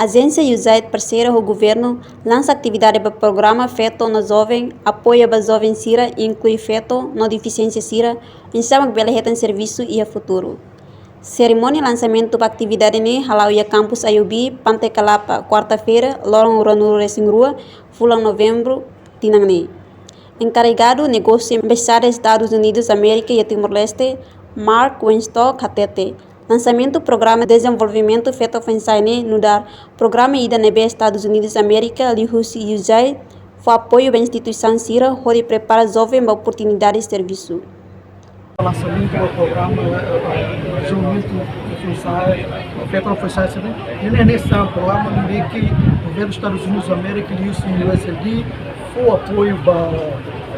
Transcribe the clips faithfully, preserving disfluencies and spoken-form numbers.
Ajénsia USAID parseira ho governu lansa atividade ba programa Feto no Joven, apoiu ba joven sira, inklui feto no defisiénsia sira, oinsá mak bele hetan servisu iha futuru. Serimónia lansamentu ba atividade ne'e hala'o iha kampus I U B, Pante Kalapa, kuarta-feira, loron ruanulu-resin-rua, fulan Novembru, tinan ne'e. Enkarregadu negósiu Embaixada Estadus Unidus Amérika iha Timor-Leste, Mark Weinstock hatete, lansamentu programa dezenvolvimentu feto foin-sa'e ne'e nu'udar programa ida ne'ebé Estadus Unidus Amérika liuhusi USAID fó apoiu ba instituisaun sira hodi prepara joven ba oportunidade servisu. Lansamentu ba programa, eh, dezenvolvimentu foin-sa'e, feto foin-sa'e ne'e, ne'e, ne'e programa ne'ebé ke governu Estadus Unidus Amérika liuhusi USAID fó apoiu ba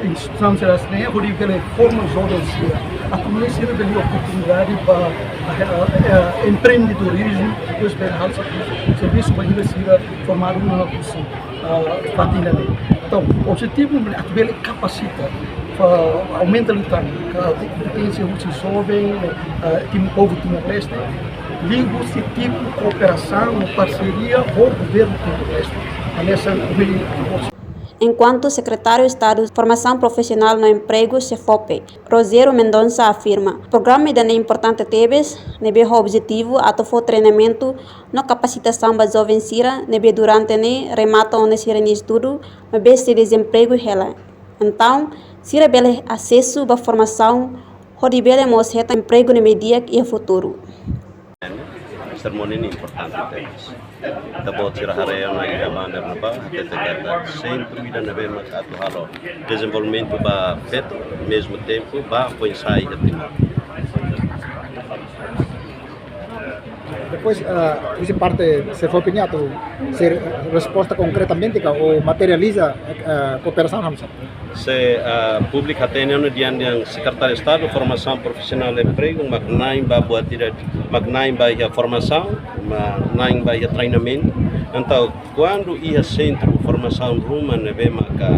instituisaun sira ne'e hodi bele forma joven sira. Atu nune'e sira bele oportunidade ba, eh, eh, empreendedorizmu, depois bele halo servisu, servisu ba ida sira formadu iha, ah, fatin ne'e. Entaun, objetivu ne'e atu bele kapasita, aumenta liután kompeténsia husi joven, eh, Tim-, povu Timor-Leste, liuhusi tipu kooperasaun, parseria ho governu Timor-Leste. Hanesan ne'e. Enkuantu Sekretáriu Estadu Formasaun Profisionál no Empregu, SEFOPE, Rogério Mendonça afirma, programa ida-ne'e importante tebes, ne'ebé ho objetivu atu fó treinamentu no kapasitasaun ba joven sira ne'ebé durante ne'e remata ona sira-nia estudu, maibé sei dezempregu hela. Entaun, sira bele asesu ba formasaun hodi bele mós hetan empregu ne'ebé di'ak iha futuru. Serimónia ne'e importante tebes. Ita-boot sira haree ona iha banner ne'ebá, hatete katak sentru ida ne'ebé mak atu halo dezenvolvimentu ba feto, mezmu tempu ba foin-sa'e iha Timor. Depois, ah, husi parte SEFOPE nian atu sei resposta konkretamente ka ou materializa, ah, kooperasaun hanesan? Se, ah, públiku hatene ona dehan, dehan Sekretáriu Estadu Formasaun Profisionál no Empregu mak na'in ba buat ida, mak na'in ba iha formasaun, mak na'in ba iha treinamentu. Entaun, kuandu iha sentru formasaun ruma ne'ebé maka,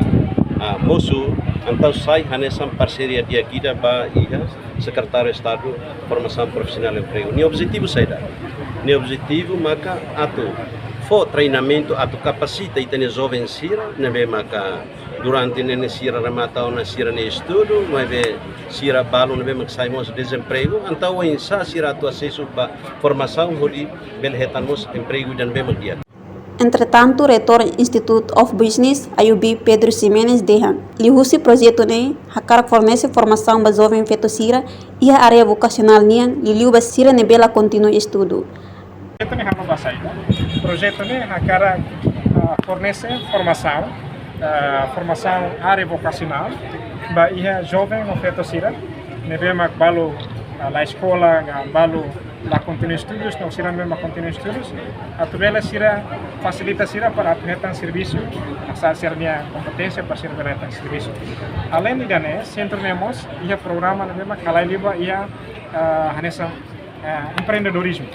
ah, mosu, entaun sai hanesan parseria di'ak ida ba iha Sekretáriu Estadu Formasaun Profisionál no Empregu. Nia objetivu saida? Nia objetivu maka atu fó treinamentu, atu kapasita ita-nia joven sira ne'ebé maka durante ne'e sira remata ona sira-nia estudu, maibé sira balun ne'ebé mak sai mós dezempregu, entaun oinsá sira atu asesu ba formasaun hodi bele hetan mós empregu ida ne'ebé mak di'ak. Entretantu, Reitór Institute of Business, I U B, Pedro Ximenes dehan, liuhusi projetu ne'e hakarak fornese formasaun ba joven feto sira iha área vokasionál nian, liuliu ba sira ne'ebé la kontinua estudu. Projetu ne'e halo ba saida? Projetu ne'e hakarak, ah, fornese formasaun, ah, formasaun área vokasionál ba iha joven no feto sira ne'ebé mak balu, ah, la eskola, ka balu la kontinua estudus, no sira ne'ebé mak kontinua estudus, atu bele sira fasilita sira para atu hetan servisu, asal sira-nia kompeténsia para sira bele hetan servisu. Aleinde ida-ne'e, sentru ne'e mós iha programa ne'ebé mak halai liu ba iha, ah, hanesan, ah, empreendedorizmu.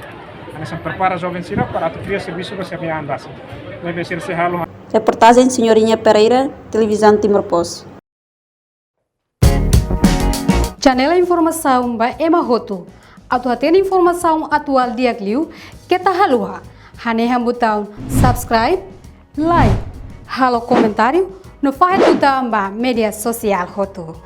Hanesan prepara joven sira para atu kria servisu ba sira-nia an rasik. Ne'ebé sira sei halo. Reportajen Senhorinha Pereira, Televizaun Timor Post. Janela informasaun ba ema hotu. Atu hatene informasaun atuál di'ak liu, keta haluha hanehan butaun subscribe, like, halo komentáriu, no fahe tutan ba média sosiál hotu.